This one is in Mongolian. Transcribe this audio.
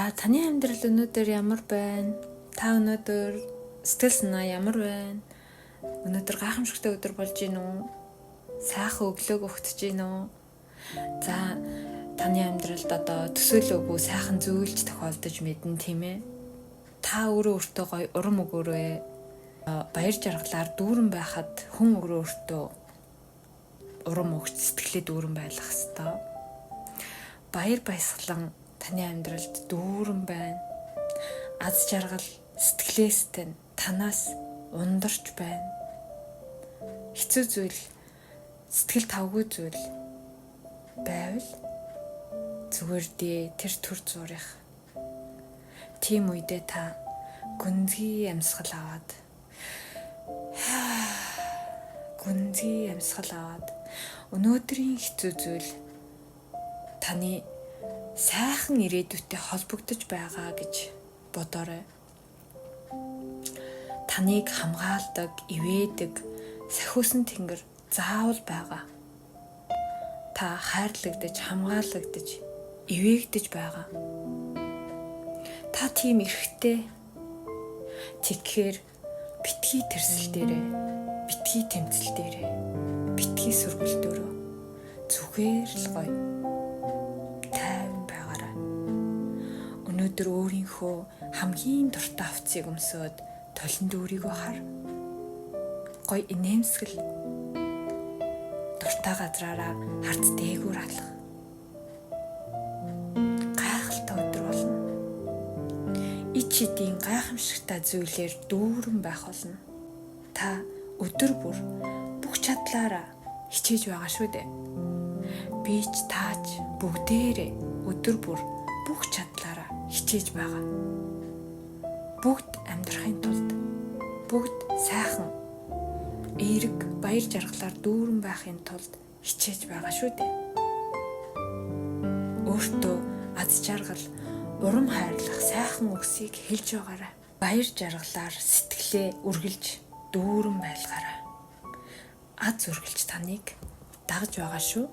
За, таны амьдрал өнөөдөр ямар байна? Та өнөөдөр сэтгэл санаа ямар байна? Өнөөдөр гайхамшигтай өдөр болж гин үү? Сайхан өглөөг өгтөж гин үү? За, таны амьдралд одоо төсөөлөөгүй сайхан зүйлж тохиолдож мэднэ, тийм ээ? Та өөрөө өөртөө гоё урам өгөөрэй. Баяр жаргалаар дүүрэн байхад хүн өөрөө өөртөө урам өгч сэтгэлээ дүүрэн байлгах ёстой. Баяр баясгалан таны амьдралд дүүрэн байна. Аз жаргал сэтгэлээстэй танаас ундарч байна. Хэцүү зүйл, сэтгэл тавгүй зүйл байвал зүгээр дээ тэр төр зуурих. Тийм үедээ та гүнзгий амьсгал аваад гүнзгий амьсгал аваад өнөөдрийн хэцүү зүйл таны сайхан ирээдүйтэй холбогдож байгаа гэж бодоорой. Таныг хамгаалдаг, ивэдэг сахиусан тэнгэр заавал байгаа. Та хайрлагдаж, хамгаалагдаж, ивээгдэж байгаа. Та тийм эрхтэй. Тэгэхээр битгий тэрсэл дээрээ, битгий тэмцэл дээрээ, битгий сөргөл дээрээ зүгээр л гоё тайван байгаарай. Өнөөдөр өөрийнхөө хамгийн дуртай хувцсыг өмсөөд толинд өөрийгөө хар. Гоё инээмсгэл дуртай газраараа харц дээгүүр алах. Гайхалтай өдөр болно. Ич хэдийн гайхамшигтай зүйлээр дүүрэн байх болно. Та өдөр бүр бүх чадлаараа хичээж байгаа шүү дээ. Би ч таач бүгдээрээ өдөр бүр бүх чадлаараа хичээж байгаа. Бүгд амьдрахын тулд бүгд сайхан эерэг баяр жаргалаар дүүрэн байхын тулд хичээж байгаа шүү дээ. Өөртөө аз жаргал, урам хайрлах сайхан үгсийг хэлж байгаарай. Баяр жаргалаар сэтгэлээ үргэлж дүүрэн байлгаарай. Аз үргэлж таныг дагаж байгаа шүү.